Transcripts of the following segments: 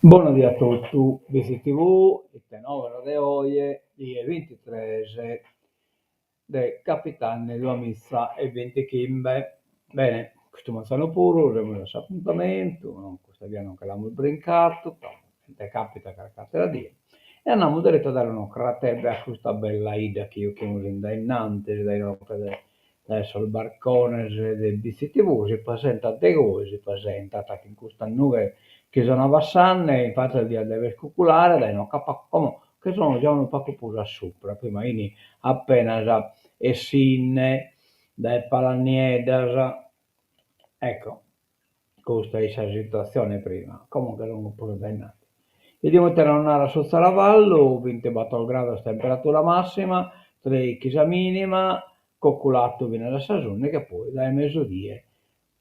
Bona die a totu, BTV, ite novas de oje, die bintitres de capidanni duamiza e bintichimbe. Bene, custu manzanu puru semus a s'apuntamentu, custa bia non che l'amus brincadu, comente capitat carchi atera die, e andamus deretu a dare un'ocratedda a custa bella 'idda chi juchimus in dae innantis, dae inoghe dae sos barcones de BCTV, si presentat de goi, si presentat chin custa nughe chi sono passande, infattis diat dever cuculare dae inoghe a pagu, como che sono già unu pagu prus a supra, prima 'ini apenas essinde dae Palas Nieddas, ecco Custa est sa situatzione prima, como che sun prus dae innanti. 'Idimus ite nos narat su tzaravallu, bintibator grados temperatura massima, treichi sa minima, coculatu finas a sas ùndighi e poi dae mesudie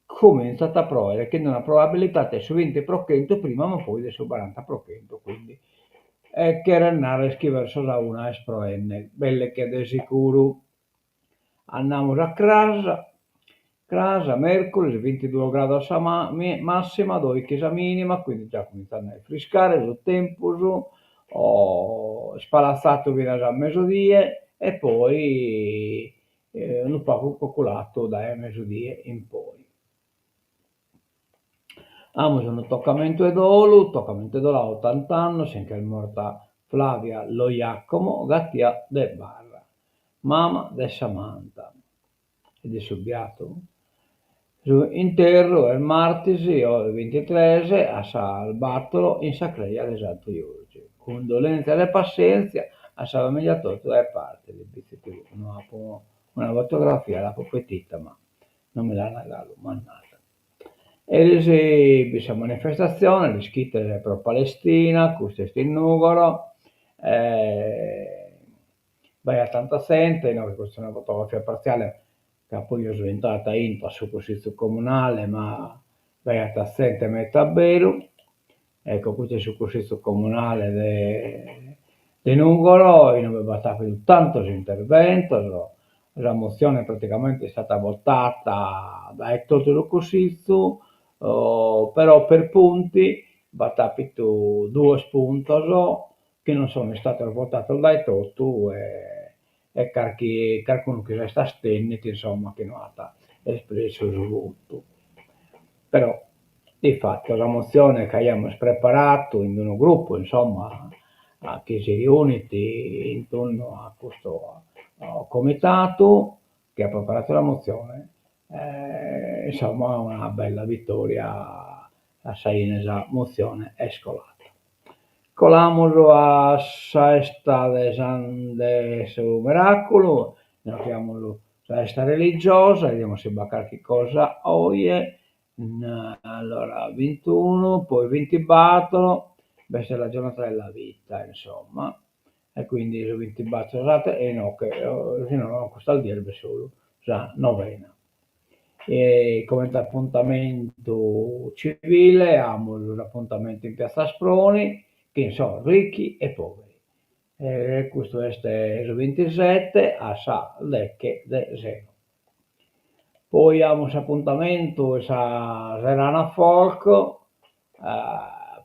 cumintzat a proere chin una probabilitate 'e su binti pro chentu prima ma poi de su baranta pro chentu, quindi e cheret narrer chi verso sa una est proende belle che de sicuru. Andamus a cras, cras, mèrcuris, bintiduos grados sa màssima, doichi sa mìnima, quindi già cumintzat a ifriscare su tempus, ispalatzadu finas a mesudie e poi unu pagu coculadu dae mesudie in poi. Amus unu tocamentu 'e dolu, tocamentu 'e dolu a otant'annos si nch'est morta Flavia Loiacomo, gatia de Barra, mama de Samantha e de su Biatu. Su interru est martis bintitres a sas bator in sa creja de Santu Iorgi. Cundolèntzias e passèntzia a sa famìlia totu dae parte de BCTV. No apo una fotografia, l'apo petita ma non mi l'an galu mandada. Eris b'it sa manifestatzione, l'ischites, pro Palestina, custu est in Nùgoro, b'aiat tanta zente, inoghe custa est una fotografia partziale ca poi eo so intradu a intro a su cussitzu comunale, ma b'aiat zente meta abberu, Ecco, custu est su Cussitzu Comunale de de Nùgoro, in ue b'at àpidu tantos interventos, sa motzione praticamente est istada votada dae totu su Cussitzu, però per punti b'at àpidu duos puntos chi non sono istados votados dae totu e e carchi carcunu chi s'est astènnidu, insomma, chi no at espressu su votu. Però, difatis, sa motzione chi aiamus preparadu in unu grupu, insomma, chi si riunit intunnu a custu comitadu chi at preparadu sa motzione, insomma, una bella vitòria a sa 'ine sa motzione est colada. Colamus a sa 'esta de de su Miràculu, inoghe amus sa 'esta religiosa, 'idimus si b'at carchi cosa oje, allora bintunu, poi bintibator, b'est la giornata della vita, insomma, e quindi su bintibator e inoghe, si no custas dies b'est solu sa novena. E comente apuntamentu civile amus s'apuntamentu in Piazza Asproni chin sos ricchi e poveri. E custu est su bintisete a sas deche de sero. Poi amus s'apuntamentu in sa serana folk,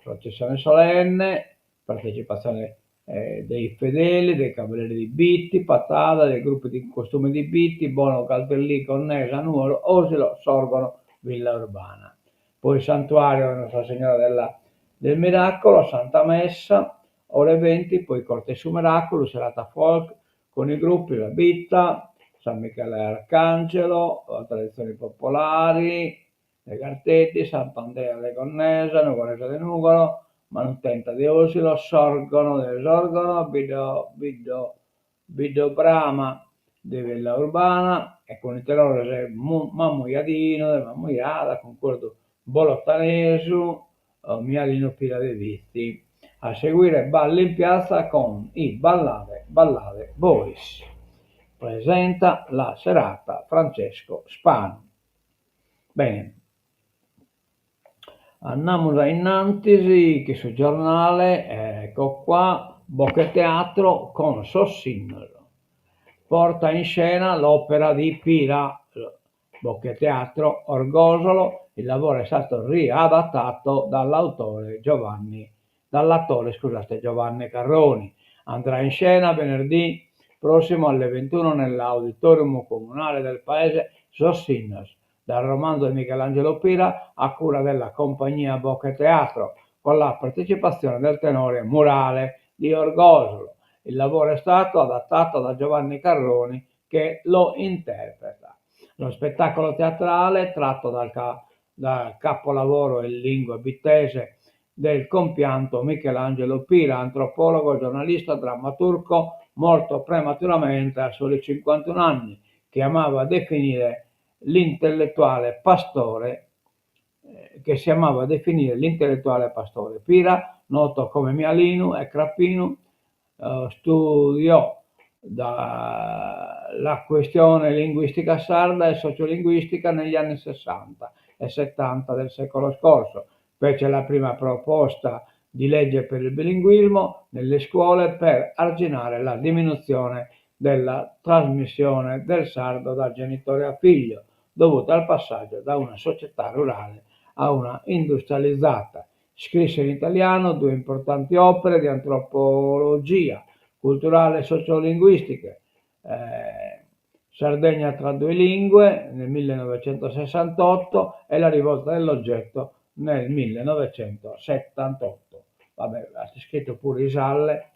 processione solenne, partecipatzione dei fedeli, dei cavalieri di Bitti, Patada, dei gruppi di costume di Bitti, Bono, Galtellì, Gonnesa, Nuoro, Osilo, Sorgono, Villaurbana. Poi Santuario de Nostra Signora della del Miracolo, Santa Messa, ore 20, poi Corte 'e su Miraculu, serata folk con i gruppi La Bitta, San Michele Arcangelo, Tradizioni Popolari, de Garteddi, Sant'Andrea de Gonnesa, Nugoresa de Nùgoro, Manutenta de Osilo, Sòrgono de Sòrgono, Biddobrama de Villaurbana e cun is tenores de Mamujadinu de Mamujada, Cuncordu Bolotanesu, Mialinu Pira de Bitti. A seguire Balli in piazza con i Ballade Ballade Boys. Presenta la serata Francesco Spanu. Bene, andamus a innantis chin su giornale, ecco qua, Boche Teatro con sos sinnos. Porta in scena l'opera di Pira, Boche Teatro, Orgosolo, il lavoro è stato riadattato dall'autore Giovanni dall'attore scusate, Giovanni Carroni. Andrà in scena venerdì prossimo alle 21 nell'auditorium comunale del paese Sos Sinnos, dal romanzo di Michelangelo Pira a cura della compagnia Boche Teatro, con la partecipazione del tenore Murale di Orgosolo. Il lavoro è stato adattato da Giovanni Carroni che lo interpreta. Lo spettacolo teatrale, tratto dal, ca- dal capolavoro in lingua bittese del compianto Michelangelo Pira, antropologo, giornalista, drammaturgo, morto prematuramente a soli 51 anni, che amava definire l'intellettuale pastore eh, che si amava definire l'intellettuale pastore. Pira, noto come Mialinu e Crapinu, eh, studiò da, la questione linguistica sarda e sociolinguistica negli anni 60 e 70 del secolo scorso. Fece la prima proposta di legge per il bilinguismo nelle scuole per arginare la diminuzione della trasmissione del sardo da genitore a figlio, dovuta al passaggio da una società rurale a una industrializzata. Scrisse in italiano due importanti opere di antropologia culturale e sociolinguistiche, eh, Sardegna tra due lingue nel 1968 e La rivolta dell'oggetto nel 1978. Vabbè, at scritto puru Isalle,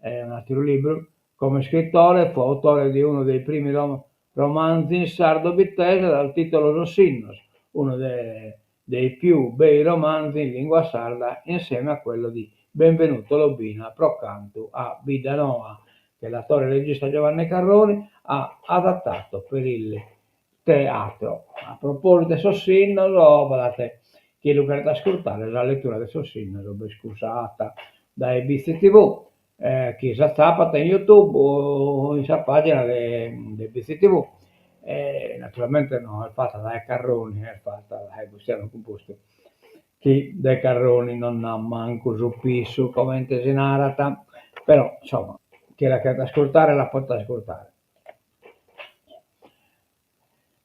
eh, un ateru libru. Come scrittore fu autore di uno dei primi romanzi in sardo bittese dal titolo Sos Sinnos, uno de, dei più bei romanzi in lingua sarda insieme a quello di Benvenuto Lobina Pro cantu a Biddanoa, che l'attore e regista Giovanni Carroni ha adattato per il teatro. A proposito de sos sinnos, badate, chie lu cheret ascurtare sa letura de sos sinnos b'est cussa 'ata dae Bitzi TV, eh, chi s'atzapat in YouTube o in sa pagina de de Bitzi TV. E naturalmente no est fata dae Carroni, est fata dae Bustianu Cumpostu, chi de Carroni non nd'at mancu su pissu, comente si narat, però, insomma, chie la cheret ascurtare la potet ascurtare.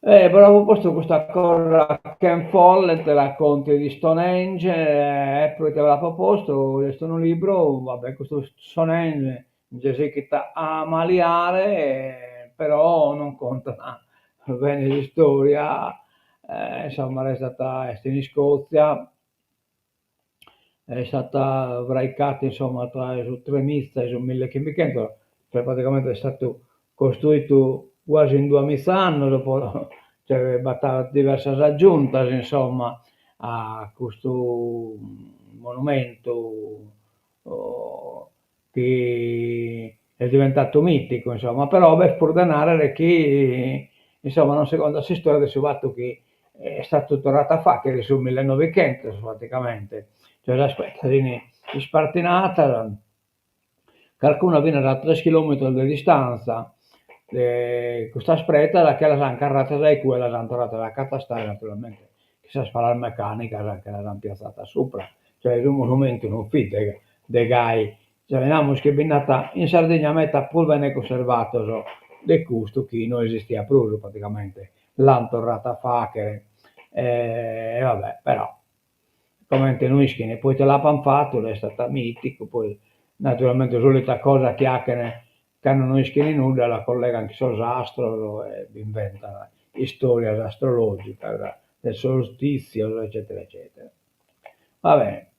E bos apo postu custa cosa Ken Follett, Racconti di Stonehenge, e proite bos l'apo postu, est unu libru, va bè, custu Stonehenge nche sighit a amaliare, però non contat bene s'istoria, insomma restat, est in Iscotzia, Est stata fraicata insomma tra su tremiza e su millechimbichentos, cioè praticamente est statu costruitu guasi in duamiza annos po, cioè b'at diversas aggiuntas insomma a custu monumentu chi est diventatu miticu insomma, però b'est puru de narrer chi insomma non si contat s'istoria de su fatu chi est statu torratu a fagher in su millenovichentos praticamente, cioè sas pedras fin ispartinadas, carcuna finas a tres chilometros de distanza, de custas predas che las an carradas a igue e las an torradas a acatastare naturalmente chin sas palas mecanicas che las an piazzadas supra, cioè su monumentu non fit de de gai, cioè namus chi bi nd'at in Sardigna meta prus bene cunservados de custu chi no esistiat prus praticamente, l'an torradu a fagher e va bè, però comente no ischin poite l'apan fatu restat miticu, poi naturalmente solita cosa chi 'achen cando no ischin nudda la collegan chin sos astros e b'inventan istorias astrologicas de solstizios eccetera eccetera. Va bene.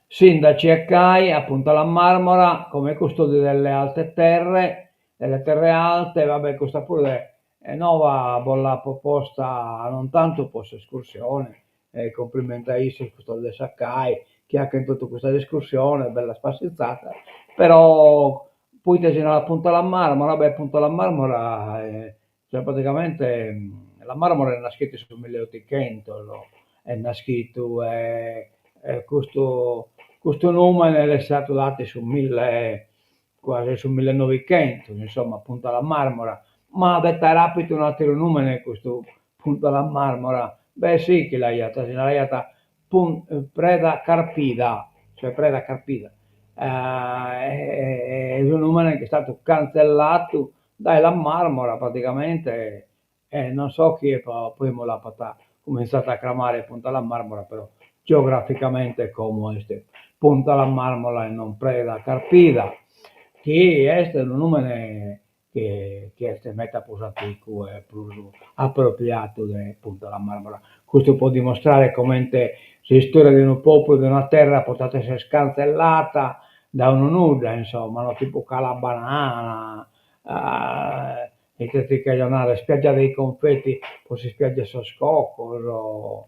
Sindaci e CAI a Punta La Marmora come custodi delle alte terre, delle terre alte, va bè custa puru est nova bos l'apo posta non tantu po s'escursione, e cumplimenti a issos custos de sa CAI chi 'achen totu custas escursiones, bellas passizadas, però poite si narat Punta La Marmora, beh Punta La Marmora cioè praticamente La Marmora est naschidu in su milleottichentos, est naschidu e custu custu numene l'est istadu dadu in su mille quasi in su millenovichentos, insomma Punta La Marmora, ma det aer apidu un'ateru numene custu Punta La Marmora, beh si chi l'aiat, si naraiat Preda Carpida, cioè preda carpida, e su numene est istadu cantzelladu. Dae La Marmora praticamente e non so chie pro primu l'apat cumintzadu a cramare Punta La Marmora però geograficamente como est Punta La Marmora e non Preda Carpida, chi est unu nùmene chi est meda prus antigu e prus apropriadu de Punta La Marmora. Custu pro dimostrare comente s'istoria de unu populu, de una terra potat esser scantzellata dae unu nudda, insomma, no, tipu Cala Banana, ite ti cherjo narrer, Spiaggia dei confetti po s'ispiaggia 'e sos cocos,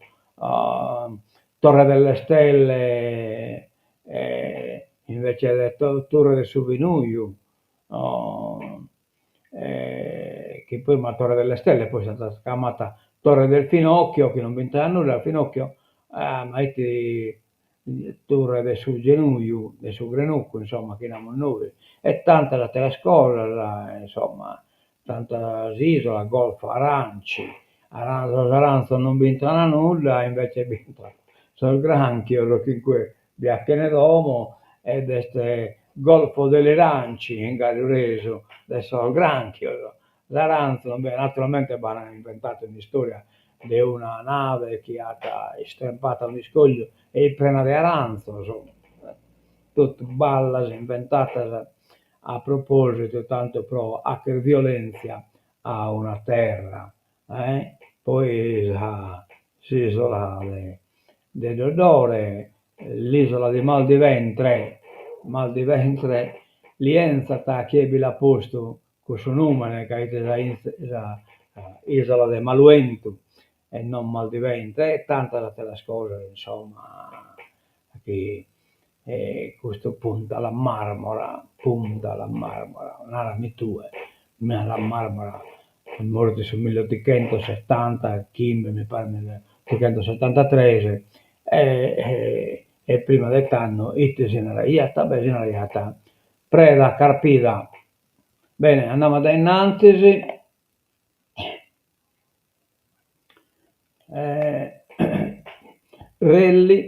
Torre delle Stelle invece de Turre de su Finuju, chi prima Torre delle Stelle poi est cramada Torre del Finocchio, chi non b'intrat nudda, finocchio, ma ite turre de su genuju, de su grenucu, insomma, chi namus nois, e tantas ateras cosas, insomma, tantas isolas, Golfo Aranci, sos aranzos non b'intran nudda, invece b'intran sos granchios chi in cue bi at chene domo ed est Golfo degli Aranci in gadduresu, de sos granchios S'arantzu, naturalmente b'an inventadu un'istoria de una nave chi at istrempadu a un'iscogliu e it prena de arantzos, totu ballas inventadas a propositu tantu pro 'acher violentzia a una terra, eh poi sa s'isola de de Doddore, l'isola di mal di ventre, mal di ventre li 'enzat a chie bi l'at postu Cussu nùmene ca est sa isola de Malu 'Entu e non Mal di Ventre e tantas àteras cosas insomma chi custu Punta La Marmora, Punta La Marmora, narami tue, La Marmora est mortu in su milliotighentossetantachimbe mi paret milliotighentosetantatres e e prima de tando ite si naraiat, beh si naraiat Preda Carpida Bene, andamus a dae innantis. Rally,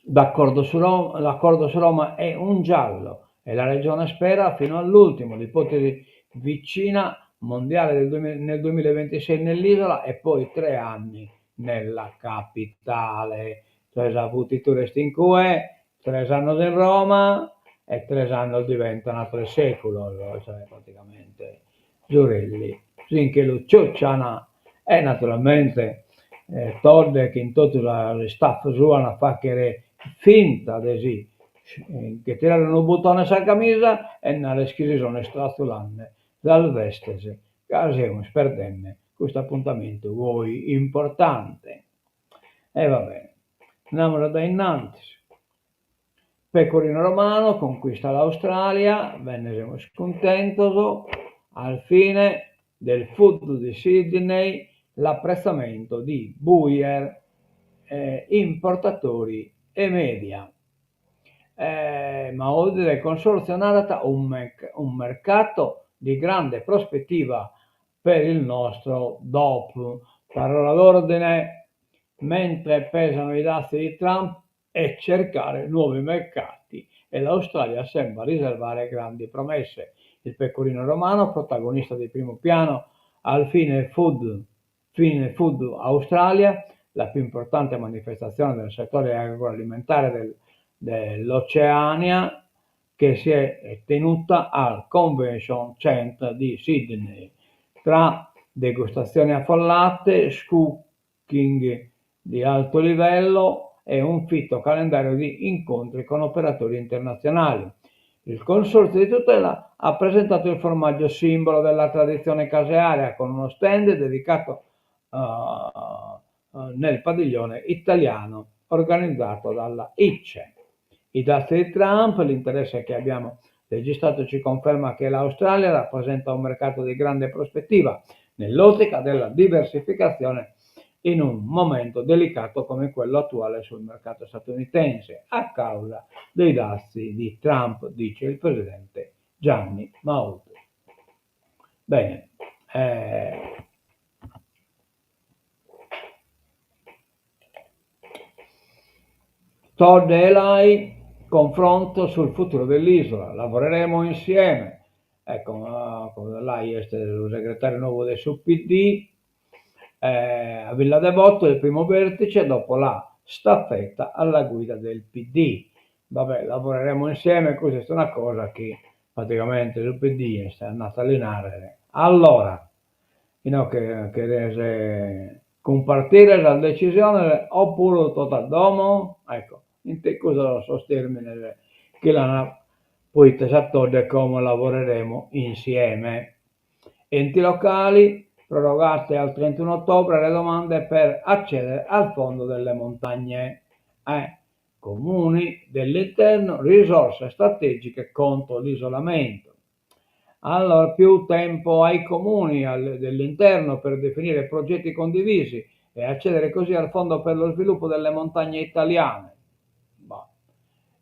d'accordo su Roma, l'accordo su Roma è un giallo e la regione spera fino all'ultimo, l'ipotesi vicina mondiale del nel 2026 nell'isola e poi tre anni nella capitale. Cioè sa futitura est in cue, tres annos in Roma e tres annos diventan tres seculos, cioè praticamente su rally si nche lu ciuccian e naturalmente Todde chin totu s'istaff suo an a fagher finta de si nche tirare unu butone 'e sa camisa e narrer chi si sun istratzulande sas bestes ca semus perdende custu apuntamentu goi importante. E va bene, andamus a dae innantis. Pecorino Romano conquista l'Australia, bene semus cuntentos, al fine del food di Sydney l'apprezzamento di buyer, importatori e media. Maoddi del Consorzio narat un mercato di grande prospettiva per il nostro Dop. Parola d'ordine, mentre pesano i dazi di Trump, è cercare nuovi mercati e l'Australia sembra riservare grandi promesse. Il pecorino romano, protagonista di primo piano al Fine Food, Fine Food Australia, la più importante manifestazione del settore agroalimentare del, dell'Oceania, che si è tenuta al Convention Centre di Sydney. Tra degustazioni affollate, cooking di alto livello e un fitto calendario di incontri con operatori internazionali. Il Consorzio di tutela ha presentato il formaggio simbolo della tradizione casearia con uno stand dedicato uh, nel padiglione italiano organizzato dalla ICE. I dazi di Trump, l'interesse che abbiamo registrato ci conferma che l'Australia rappresenta un mercato di grande prospettiva nell'ottica della diversificazione in un momento delicato come quello attuale sul mercato statunitense a causa dei dazi di Trump, dice il presidente Gianni Maoddi. Bene, eh, Todde e Lai, confronto sul futuro dell'isola, lavoreremo insieme. Ecco, Lai est su segretariu nou de su PD, a Villa Devoto il primo vertice dopo la staffetta alla guida del PD. Vabbè, lavoreremo insieme, custa est una cosa chi praticamente su PD est andatu a li narrer, allora, inoghe cheres cumpartire sas decisiones opuru totu a domo? Ecco, custos sos termines chi l'an poite sa Todde como lavoreremo insieme. Enti locali, prorogate al 31 ottobre le domande per accedere al Fondo delle montagne. Eh, comuni dell'interno, risorse strategiche contro l'isolamento. Allora, più tempo ai comuni dell'interno per definire progetti condivisi e accedere così al Fondo per lo sviluppo delle montagne italiane. Boh.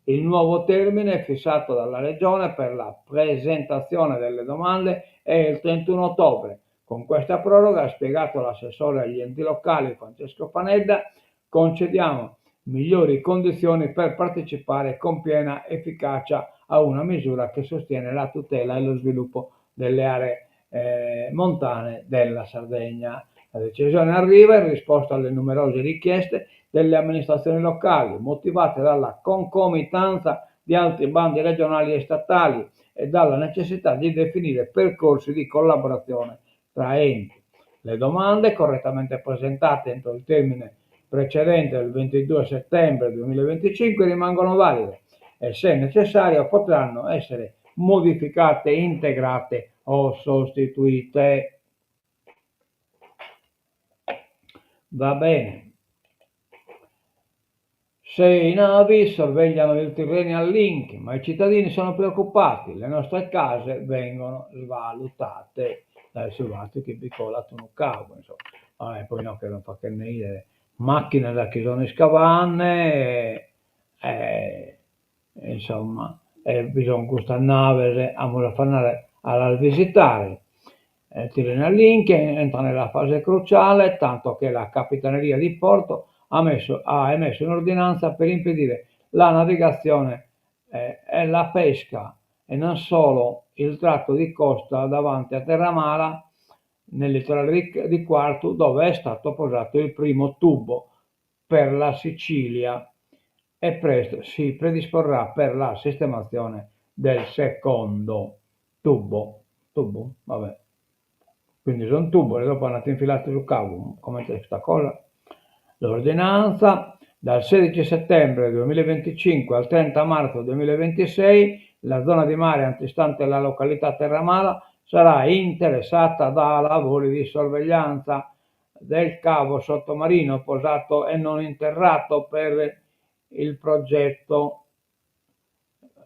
Il nuovo termine fissato dalla Regione per la presentazione delle domande è il 31 ottobre. Con questa proroga, ha spiegato l'assessore agli enti locali Francesco Panedda, concediamo migliori condizioni per partecipare con piena efficacia a una misura che sostiene la tutela e lo sviluppo delle aree eh, montane della Sardegna. La decisione arriva in risposta alle numerose richieste delle amministrazioni locali, motivate dalla concomitanza di altri bandi regionali e statali e dalla necessità di definire percorsi di collaborazione tra enti. Le domande, correttamente presentate entro il termine precedente del 22 settembre 2025, rimangono valide e, se necessario, potranno essere modificate, integrate o sostituite. Va bene. Sei navi sorvegliano il Tyrrhenian Link, ma i cittadini sono preoccupati, le nostre case vengono svalutate. Dae su fatu chi bi colat unu cavu, insomma. E poi no che non faghet 'idere macchinas chi sono iscavande e insomma e bi son custas naves, amus a andare a las visitare. Tyrrhenian Link entra nella fase cruciale, tanto che la Capitaneria di Porto ha, messo, ha emesso un'ordinanza per impedire la navigazione eh, e la pesca e non solo il tratto di costa davanti a Terramala nel litorale di, di Quartu dove è stato posato il primo tubo per la Sicilia e presto si predisporrà per la sistemazione del secondo tubo. Tubo? Vabbè. Quindi sono tubo e dopo andate infilati sul cavo. Come c'è questa cosa? L'ordinanza dal 16 settembre 2025 al 30 marzo 2026 la zona di mare antistante la località Terramala sarà interessata da lavori di sorveglianza del cavo sottomarino posato e non interrato per il progetto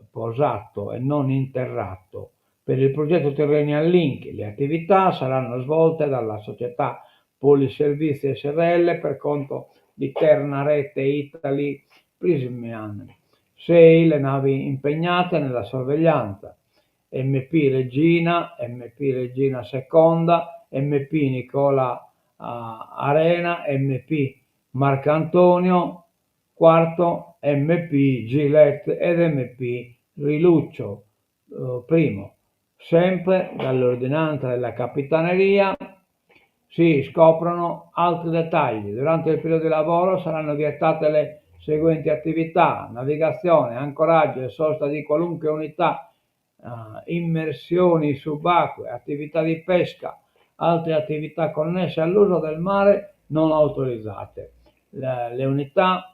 posato e non interrato per il progetto Tyrrhenian Link. Le attività saranno svolte dalla società Poliservizi SRL per conto di Terna Rete Italy Prysmian. 6 le navi impegnate nella sorveglianza. MP Regina, MP Regina Seconda, MP Nicola uh, Arena, MP Marcantonio, quarto MP Gillette ed MP Riluccio uh, primo. Sempre dall'ordinanza della Capitaneria si scoprono altri dettagli. Durante il periodo di lavoro saranno vietate le seguenti attività: navigazione, ancoraggio e sosta di qualunque unità, uh, immersioni subacquee, attività di pesca, altre attività connesse all'uso del mare non autorizzate. Le, le unità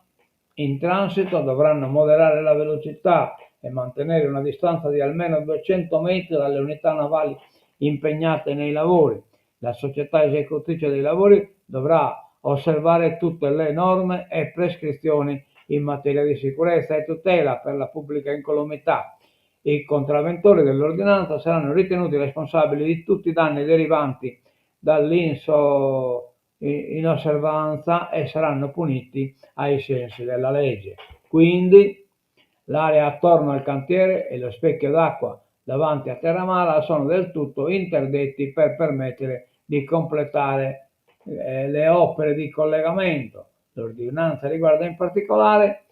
in transito dovranno moderare la velocità e mantenere una distanza di almeno 200 metri dalle unità navali impegnate nei lavori. La società esecutrice dei lavori dovrà osservare tutte le norme e prescrizioni in materia di sicurezza e tutela per la pubblica incolumità. I contravventori dell'ordinanza saranno ritenuti responsabili di tutti i danni derivanti dall'inosservanza e saranno puniti ai sensi della legge. Quindi l'area attorno al cantiere e lo specchio d'acqua davanti a Terramala sono del tutto interdetti per permettere di completare eh, le opere di collegamento. L'ordinanza riguarda in particolare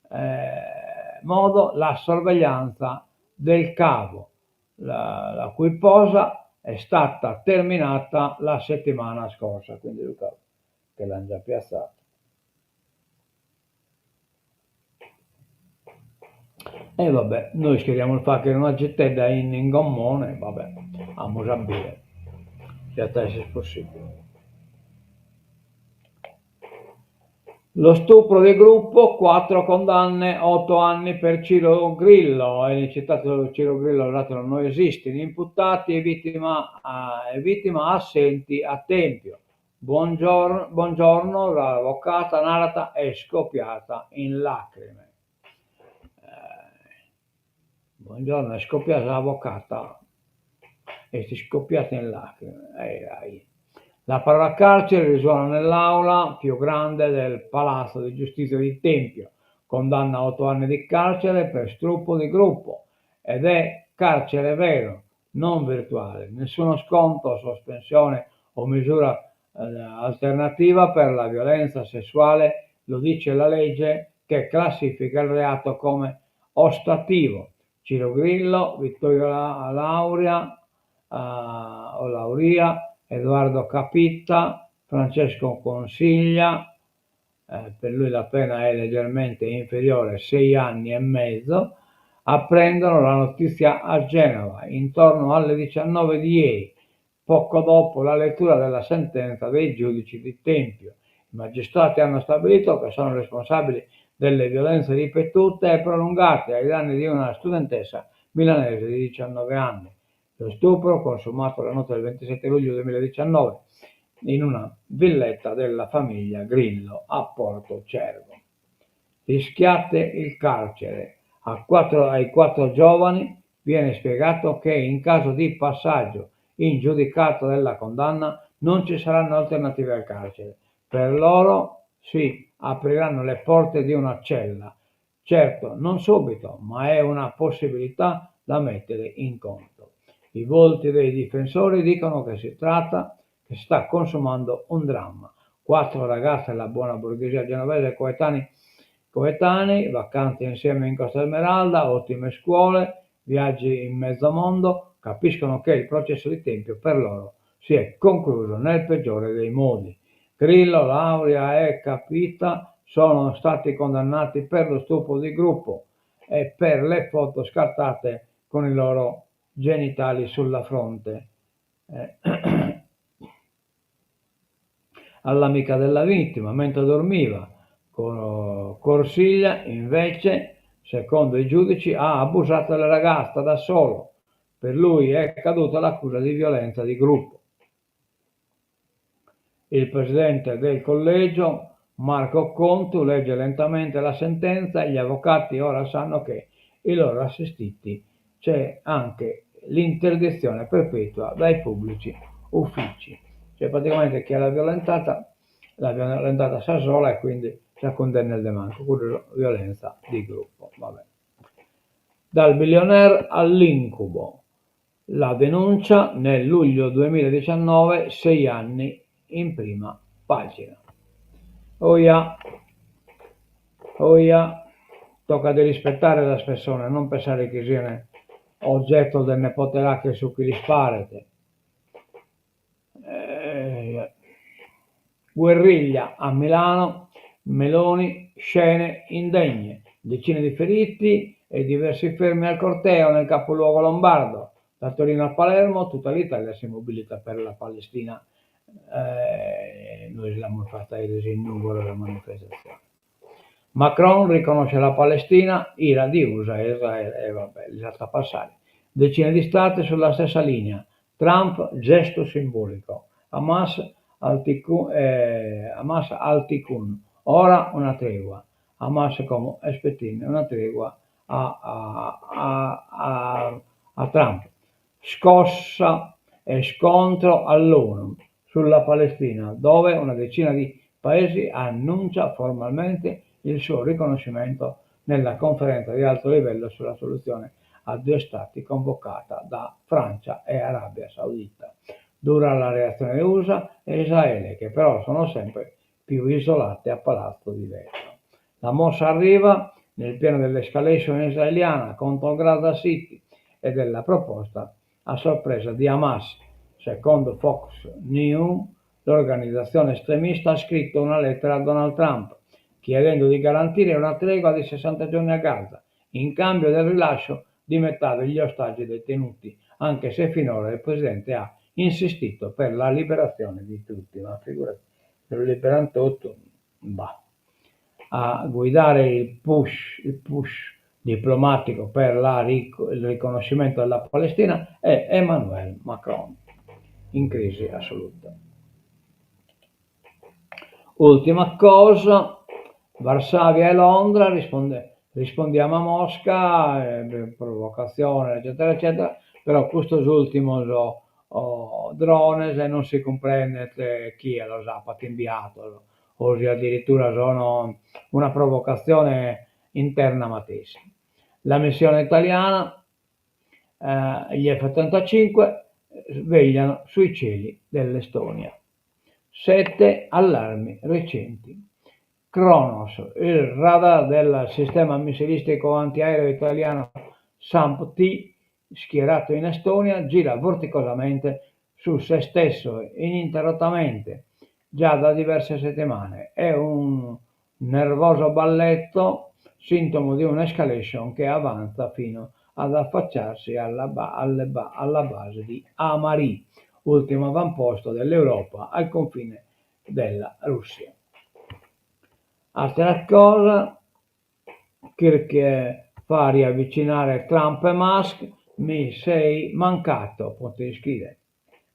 eh, modo la sorveglianza del cavo. La cui posa è stata terminata la settimana scorsa, quindi che l'ant già piatzadu. E va bè, nois cheriamus fagher una gitedda in gommone, va bè, amus a bider si at a esser possibile. Lo stupro di gruppo, quattro condanne, otto anni per Ciro Grillo, e citato Ciro Grillo s'atteru no esistit, imputati e vittima e vittima assenti a Tempio. Buongiorno, l'avvocata narat è scoppiata in lacrime. Buongiorno, est scoppiata s'avvocata, est iscoppiata in lacrime, eh La parola carcere risuona nell'aula più grande del Palazzo di Giustizia di Tempio. Condanna a otto anni di carcere per stupro di gruppo ed è carcere vero, non virtuale. Nessuno sconto, sospensione o misura alternativa per la violenza sessuale, lo dice la legge che classifica il reato come ostativo. Ciro Grillo, Vittorio Lauria, o Lauria, Edoardo Capita, Francesco Consiglia, per lui la pena è leggermente inferiore, 6 anni e mezzo, apprendono la notizia a Genova intorno alle 19 di ieri, poco dopo la lettura della sentenza dei giudici di Tempio. I magistrati hanno stabilito che sono responsabili delle violenze ripetute e prolungate ai danni di una studentessa milanese di 19 anni. Lo stupro, consumato la notte del 27 luglio 2019 in una villetta della famiglia Grillo a Porto Cervo. Rischiate il carcere. Ai quattro giovani viene spiegato che in caso di passaggio in giudicato della condanna non ci saranno alternative al carcere. Per loro si apriranno le porte di una cella. Certo, non subito, ma è una possibilità da mettere in conto. I volti dei difensori dicono che si tratta, che si sta consumando un dramma. Quattro ragazze della buona borghesia genovese coetanei, coetanei, vacanze insieme in Costa Smeralda, ottime scuole, viaggi in mezzo mondo, capiscono che il processo di Tempio per loro si è concluso nel peggiore dei modi. Grillo, Lauria e Capita sono stati condannati per lo stupro di gruppo e per le foto scattate con i loro genitali sulla fronte. All'amica della vittima mentre dormiva. Corsiglia, invece, secondo i giudici, ha abusato della ragazza da solo. Per lui è caduta l'accusa di violenza di gruppo. Il presidente del collegio, Marco Contu, legge lentamente la sentenza e gli avvocati ora sanno che i loro assistiti c'è anche l'interdizione perpetua dai pubblici uffici. Cioè praticamente chi l'ha violentata, l'ha violentata sa sola e quindi sa condanna de manco, violenza di gruppo. Vabbè. Dal billionaire all'incubo. La denuncia nel luglio 2019, sei anni in prima pagina. Oia, oia, tocat de rispettare sas pessones, non pensare chi sian oggetto de nde poter 'acher su chi lis paret. Guerriglia a Milano, Meloni, scene indegne, decine di feriti e diversi fermi al corteo nel capoluogo lombardo. Da Torino a Palermo tutta l'Italia si mobilita per la Palestina. Nois l'amus fata eris in Nùgoro sa manifestazione. Macron riconosce la Palestina, ira di Usa e Israele, e vabbè, lis at a passare. Decine di stati sulla stessa linea, Trump gesto simbolico, Hamas al Hamas al tikkun, ora una tregua. Hamas como est petinde una tregua a a a a Trump. Scossa e scontro all'ONU sulla Palestina, dove una decina di paesi annuncia formalmente il suo riconoscimento nella conferenza di alto livello sulla soluzione a due stati convocata da Francia e Arabia Saudita. Dura la reazione USA e Israele, che però sono sempre più isolate a Palazzo di Vetro. La mossa arriva nel pieno dell'escalation israeliana contro Gaza City. e della proposta a sorpresa di Hamas. Secondo Fox News, l'organizzazione estremista ha scritto una lettera a Donald Trump chiedendo di garantire una tregua di 60 giorni a Gaza, in cambio del rilascio di metà degli ostaggi detenuti, anche se finora il presidente ha insistito per la liberazione di tutti. Ma figurati, se lu liberant totu, bah. A guidare il push, il push diplomatico per la il riconoscimento della Palestina è Emmanuel Macron, in crisi assoluta. Ultima cosa, Varsavia e Londra, risponde, rispondiamo a Mosca, eh, provocazione, eccetera, eccetera, però custos ultimos oh, drones non si cumprendet chie los apat imbiados, o si addirittura sono una provocazione interna matessi. La missione italiana, eh, gli F-35 vegliano sui cieli dell'Estonia. Sette allarmi recenti. Kronos, il radar del sistema missilistico antiaereo italiano SAMP/T, schierato in Estonia, gira vorticosamente su se stesso ininterrottamente già da diverse settimane. È un nervoso balletto, sintomo di un'escalation che avanza fino ad affacciarsi alla, ba- alle ba- alla base di Amari, ultimo avamposto dell'Europa al confine della Russia. Altra cosa, Kirk fa riavvicinare Trump e Musk, mi sei mancato, potevi scrivere.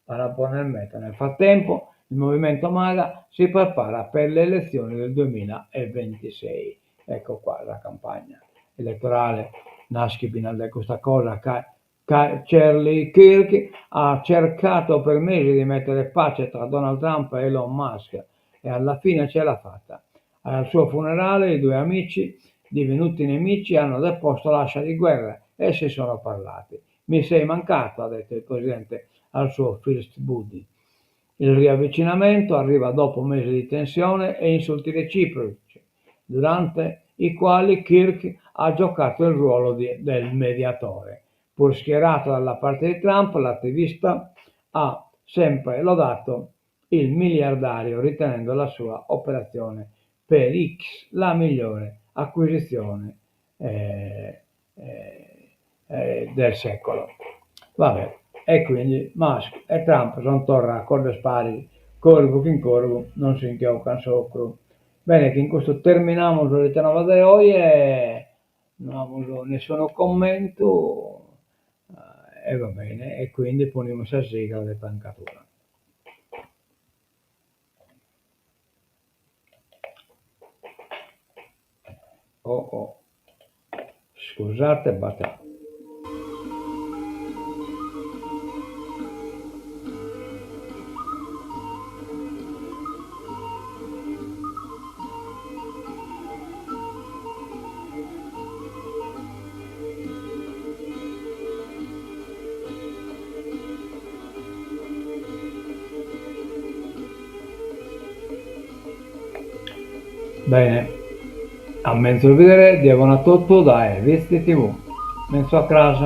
Para poner meta. Nel frattempo il movimento MAGA si prepara per le elezioni del 2026. Ecco qua la campagna elettorale nasce da questa cosa. Charlie Kirk ha cercato per mesi di mettere pace tra Donald Trump e Elon Musk e alla fine ce l'ha fatta. Al suo funerale i due amici, divenuti nemici, hanno deposto l'ascia di guerra e si sono parlati. Mi sei mancato, ha detto il presidente al suo first buddy. Il riavvicinamento arriva dopo mesi di tensione e insulti reciproci, durante i quali Kirk ha giocato il ruolo di, del mediatore. Pur schierato dalla parte di Trump, l'attivista ha sempre lodato il miliardario ritenendo la sua operazione per X la migliore acquisizione eh, eh, eh, del secolo. Vabbè, e quindi Musk e Trump sono torra a coddos paris, corvu chin corvu non si nche 'ocan s'ocru. Bene, chin custu terminamus sa nova de oje, no amus nessunu commentu e va bene, e quindi ponimus sa sigla de tancadura. Oh oh, scusate b'at Bene, a menzus bidere, dia bona a totu dae Vizi TV. Menzus a cras.